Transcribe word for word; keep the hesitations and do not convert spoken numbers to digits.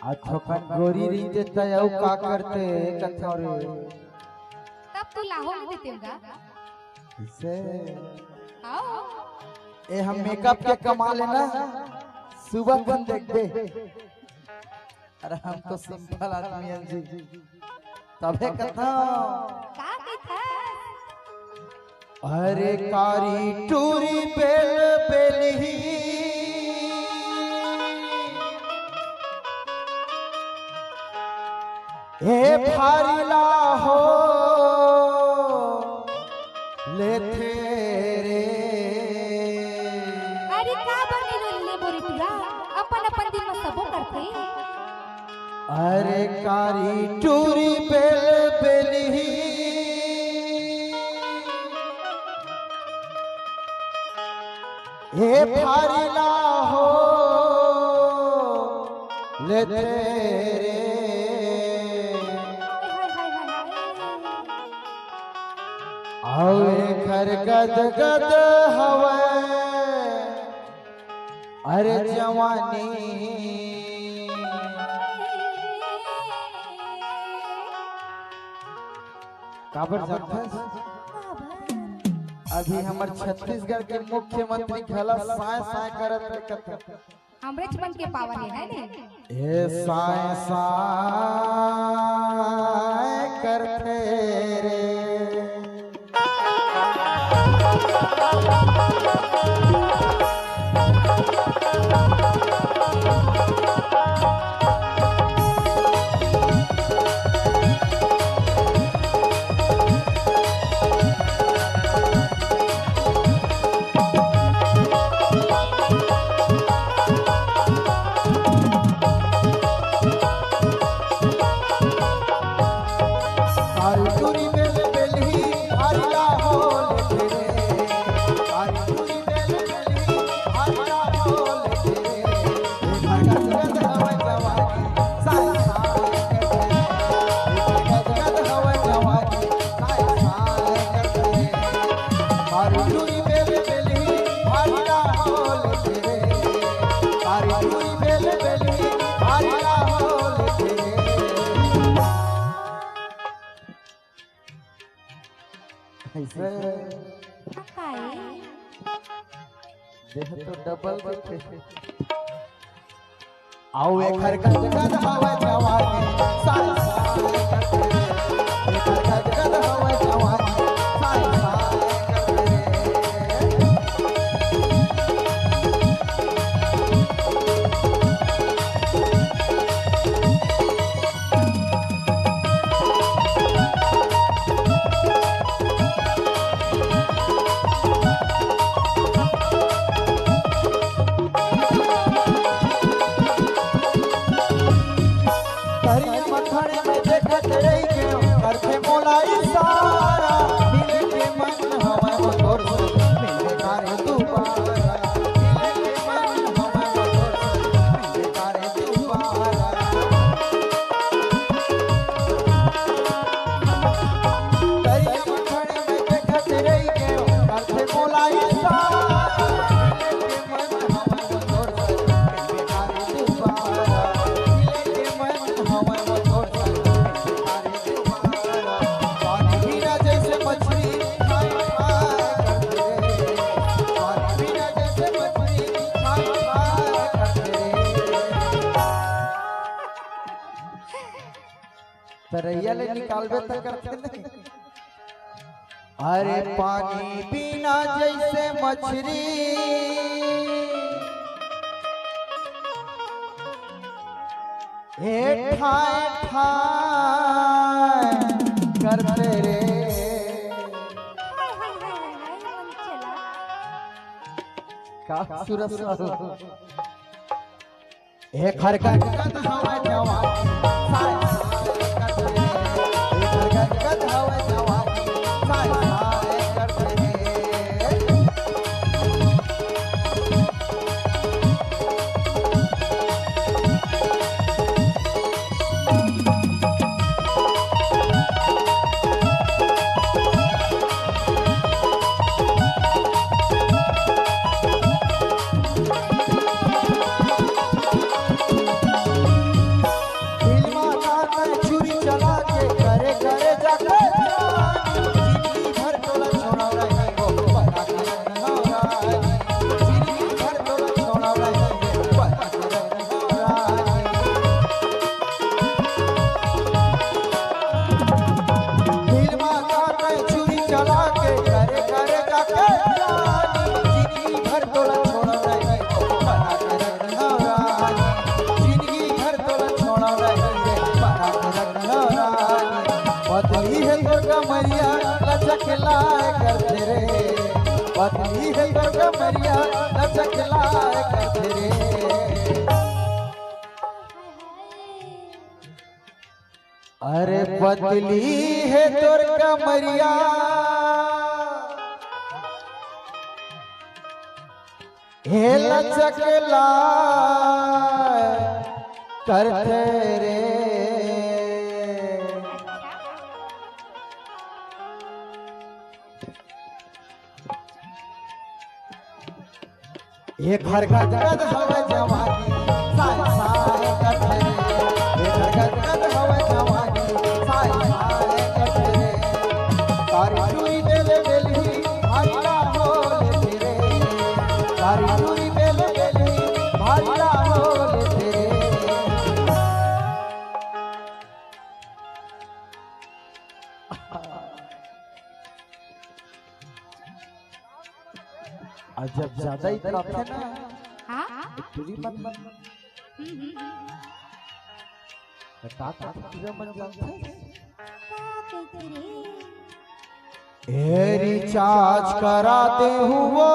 आ थोकन गोरी रहिते त अउ का करते कथौरे। तब तू लाहो में देते होगा। से आओ। ए हम मेकअप के कमाल हे ना, सुबह कन देखबे। अरे हम तो सिंपल आदमी हन जी, तभे कथौं। का कथस? अरे कारी टूरी बेल बेलही, ए भारी ला हो लेथे रे। अरे का बने रे ले बोरे टूरा, अपन अपन दिन में सबो करथे। अरे कारी टूरी बेल बेलही, ए भारी ला हो लेथे रे। हाय, हाय, हाय, हाय, हाय। अउ एखर गदगद हवय, अरे जवानी। काबर जानथस? अभी हमर छत्तीसगढ़ के मुख्यमंत्री घला साय साय करत हे कथौं। हमरेच मन के पावर हे, है ने? ए साय साय करथे रे। ऐसे। देह तो डबल के थे। आओ एखर गदगद हवय जवानी, साय साय करथे। एखर गदगद हवय जवानी, साय साय करथे। करिया मखड़े में देखत रहि गेंव, करथे मोला इशारा। मिले के मन हवय मोर तोर से, मिले तारे दुबारा। मिले के मन हवय मोर तोर से, मिले तारे दुबारा। करिया मखड़े में देखत रहि गेंव, करथे मोला इशारा। तरैया ले निकालबे त करथे नहीं। अरे पानी बिना जइसे मछरी, ए ठाय ठाय करथे रे। का सुरत सालो। एखर गदगद हवय जवानी, साय साय करथे। एखर गदगद हवय जवानी, साय साय करथे। लचकलाय करथे रे, पतली हे तोर कमरिया, लचकलाय करथे रे। अरे पतली हे तोर कमरिया, हे लचकलाय करथे रे। एकर गदगद हवय जवानी, साय साय करथे रे। एकर गदगद हवय जवानी, साय साय करथे रे। कारी चूड़ी देले बेलही, भारी ला हो लेथे रे। कारी चूड़ी देले बेलही, भारी ला हो लेथे रे। अउ जब ज्यादा इतराथे ना, हाँ? टूरी मन, त का, का, का, टूरी मन जानथे? का कहिथे रे? ए रिचार्ज करा देहू वो।